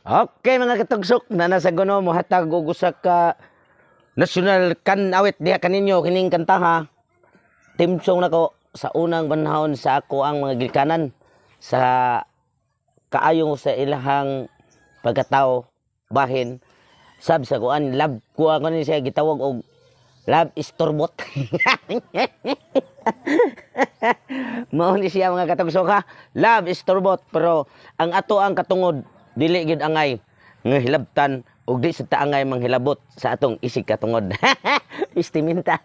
Okay, mga katugsok, na nasa guno mohatag og usa ka national kan-awit diha kaninyo kining kantaha. Theme song nako sa unang panahon sa ako ang mga gilkanan sa kaayo sa ilahang pagkatao, bahin sab sa kuan love ko ako ni siya gitawag og love istorbot. Mao ni siya, mga katugsok, ha. Love istorbot, pero ang ato ang katungod dili gyud angay nga hilabtan ug di sa taangay manghilabot sa atong isig katungod. Estimental.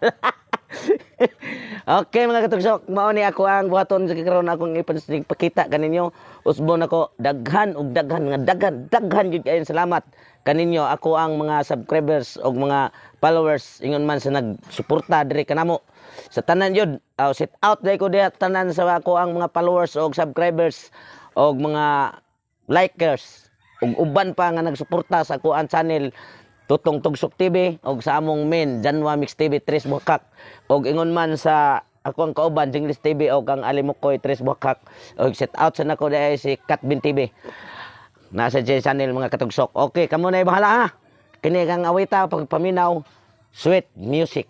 Okay, mga katugsok, mao ni ako ang buhaton sa karon akong ipakita kaninyo. Usbon ako daghan og daghan nga daghan daghan gyud kayong salamat kaninyo, ako ang mga subscribers og mga followers, ingon man sa nagsuporta diri kanamo. Sa tanan yun, shout out dai ko diha tanan sa ako ang mga followers og subscribers og mga likers ug uban pa nga nagsuporta sa ako ang channel Tutong Tugsok TV og sa among main Janwa Mix TV Tres Bukak og ingon man sa ako ang kauban Jinglis TV og ang Alimukoy Tres Bukak og shout out sa nako diay si Katbin TV nasa J channel, mga katugsok. Okay, kamo na bahala, ha. Kini kang awita pagpaminaw, sweet music.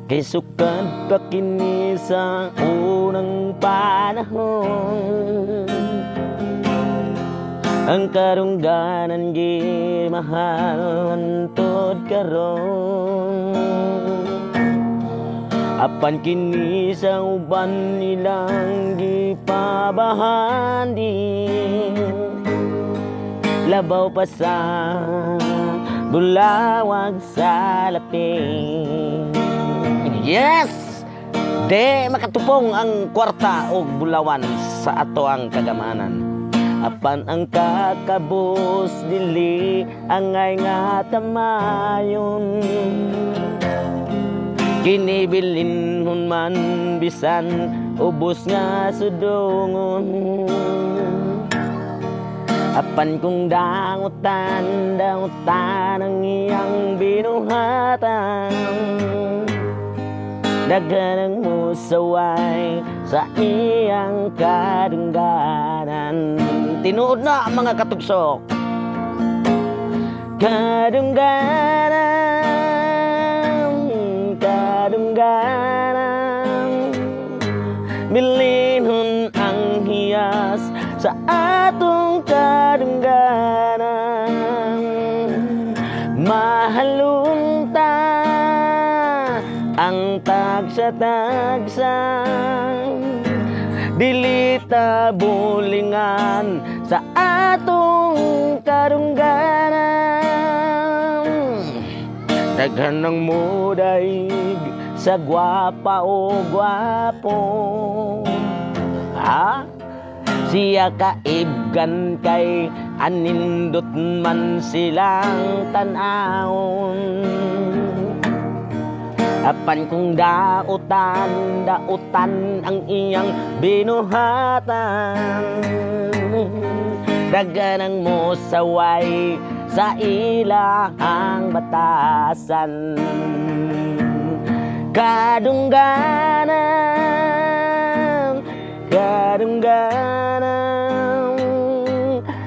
Kay sukad pa kini sa unang panahon, ang karungganan mahal hantod karon. Apan kini sa uban nilang gipabahandi, labaw pa sa bulawag sa lapin. Yes! Di makatupong ang kwarta o bulawan sa ato ang kagamanan. Apan ang kakabus dili angay nga tamayon. Kinibilinhon man bisan ubos nga sudungon. Apan kung dangutan, dangutan ang iyang binuhatan, daghan ang musaway sa iyang kadungganan. Tinuod na, mga katugsok. Kadungganan, kadungganan, bilinhon ang hiyas sa atong kadungganan. Mahalunta ang tagsa-tagsa, dili ta bulingan sa atong karungganan. Daghan ng mudaig sa gwapa o gwapo, ha? Siya kaibgan kay anindot man silang tan-awon. Apan kung dautan, dautan ang iyang binuhatan, daghan ang mosaway sa ilahang batasan. Kadungganan, kadungganan,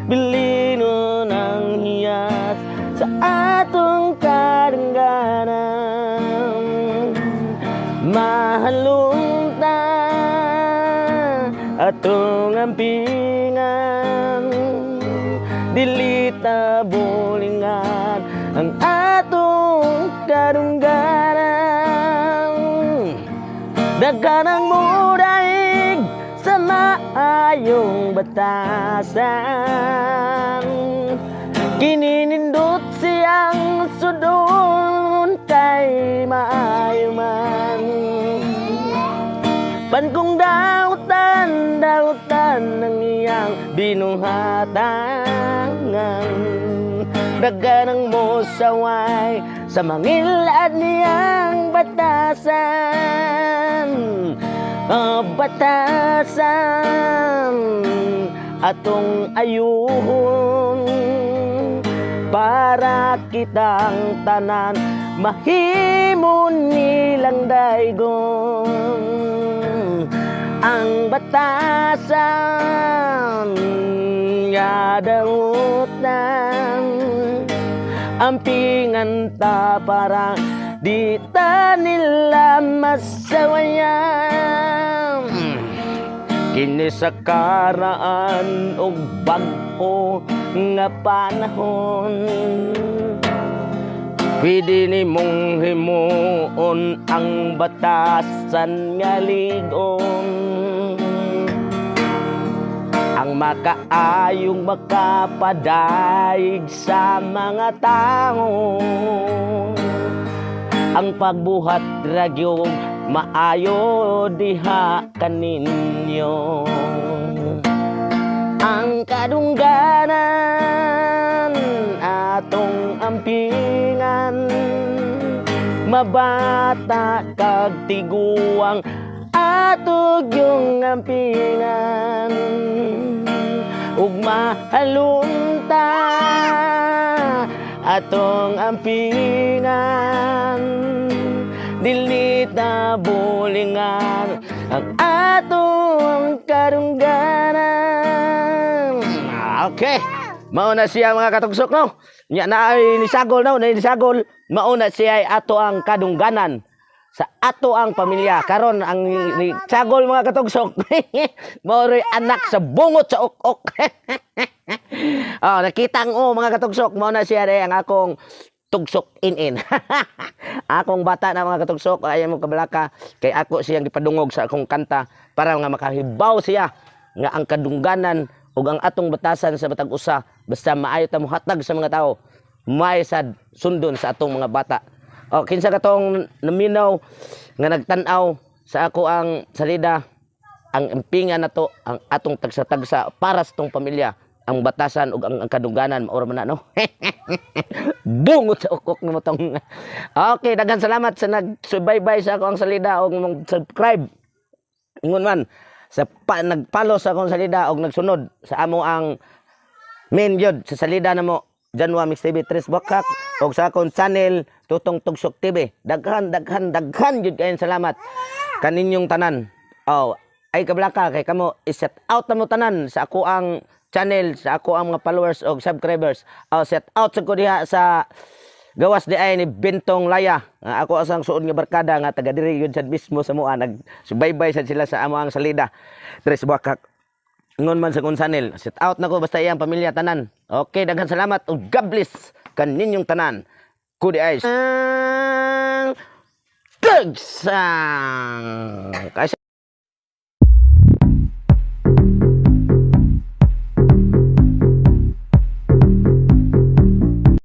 bilinon ang hiyas sa atong kadungganan. Mahalunta atong ampingan, dili ta bulingan ang atong kadungganan. Daghan ang mudaig sa maayong batasan, kininindot siyang sudon kay maayo man. Pan kung dautan, dautan ang iyang binuhatan, daghan ang mosaway sa mangilad niyang batasan. Oh, batasan atong ayuhon. Para kitang tanan mahimo nilang daygon ang batasan nga dautan. Ampingan ta para di ta nila masawayan. Kini sa karaan og bag-o nga panahon, pwede nimong himuon ang batasan nga ligon, ang makaayong makapadayig sa mga tao. Ang pagbuhat ragyong maayo diha kaninyo. Ang kadungganan atong ampingan, mabata kag tiguang, ato yung ampingan ug mahalunta atong ampingan. Dili ta bulingan ang atong kadungganan. Okay. Mao na siya, mga katugsok, no. Nya na ay nisagol, no, na nisagol. Mao na siya ay ato ang kadungganan sa ato ang pamilya. Karon ang ni sagol, mga katugsok, mao ro'y anak sa bungot sa ok-ok. Oh, nakita ang oh, mga katugsok, mao na siya re ang akong tugsok in-in. Akong bata na, mga katugsok, ayaw mo kabalaka kay ako siyang gipadungog sa akong kanta para nga makahibaw siya nga ang kadungganan ug ang atong batasan sa matag usa, basta maayo ta mohatag sa mga tao, maayo sad sundon sa atong mga bata. O kinsa katong naminaw nga nagtan-aw sa ako ang salida, ang ampingan nato ang atong tagsa-tagsa para sa atong pamilya, ang batasan ug ang kadungganan, maura man na, no? Bungot sa ukok nimo tong. Okay, daghan salamat sa nagsubaybay sa ako ang salida ug mong subscribe, ingon man sa nagpalo sa akong salida og nagsunod sa amo ang main yun sa salida namo, Janwa Mix TV Tres Bakak, og sa akong channel Tutong Tugsok TV. Daghan, daghan, daghan jud kayong salamat kaninyong tanan. Oh, ay kablaka kay kamo, i-shout out na mo tanan sa ako ang channel, sa ako ang mga followers og subscribers. Oh, shout out sa ko diha sa gawas di ay ni Bentong Laya. Nga ako asang suod nga barkada nga taga diri yun sad mismo sa mua, nagsubaybay sad sila sa amo ang salida Tres Bakak, ingon man sa kong channel. Shout out na ko basta iyang pamilya tanan. Okay, daghan salamat ug God bless kaninyong tanan. Kudi ay Tugsang. Kasi